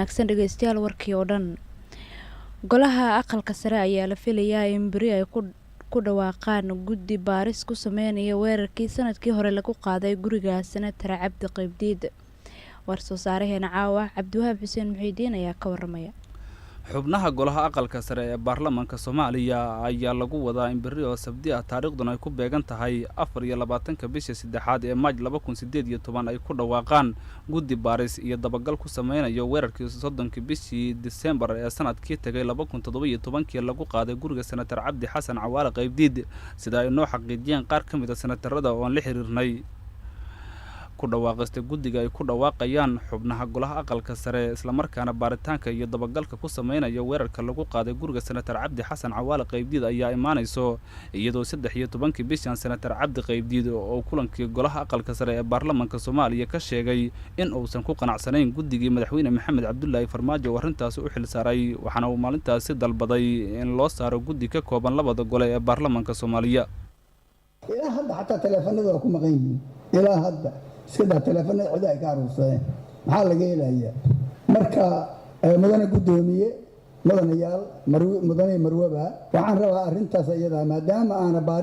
Wanaagsan dhegeystayaal, warkii oo dhan. Golaha Aqalka Sare ayaa la filayaa in beri ay ku dhawaaqaan guddi baaris ku sameynaya weerarkii sanadkii hore lagu qaaday guriga Senatar Cabdi Qaybdiid. War soo saareheena caawa, Cabdiwahaab Xuseen Muxiidiin, ayaa ka waramaya. Xubnaha Golaha Aqalka Sare ee Baarlamaanka Soomaaliya ayaa lagu wadaa in berri oo Sabdi ah, taariikhduna ay ku beegan tahay 24-ka bisha saddexaad ee Maaj 2018, ay ku dhawaaqaan guddi baaris iyo dabagal ku sameynayo weerarkii 30-kii bishii Disembar ee sanadkii tegay 2017-kii lagu qaaday guriga Senatar Cabdi Xasan Cawaale Qaybdiid, sida ay noo xaqiijiyeen qaar ka mid a senatarada oon la xiriirnay. Ku dhawaaqista guddiga ay ku dhawaaqayaan xubnaha Golaha Aqalka Sare, islamarkaana baaritaanka iyo dabagalka ku sameynaya weerarka lagu qaaday guriga Senatar Cabdi Xasan Cawaale Qaybdiid, ayaa imaanayso iyadoo 13-kii bishan Senatar Cabdi Qaybdiid oo kulankii Golaha Aqalka Sare ee Baarlamaanka Soomaaliya ka sheegay in uusan ku qanacsanayn guddigii Madaxweyne Maxamed Cabdulaahi Farmaajo oo arrintaasi u xil saaray, waxaana uu maalintaasi dalbaday in loo saaro guddi ka kooban labada gole ee Baarlamaanka Soomaaliya. Ilaa hadda xataa taleefanada waa ku maqan yihiin. Ilaa hadda iska daa taleefanada cida ay ka aruursadeen, maxaa laga helayaa? Marka, mudane guddoomiye, mudanayaal, mudane marwaba, waxaan rabaa arrintaas iyadaa maadaama aana baari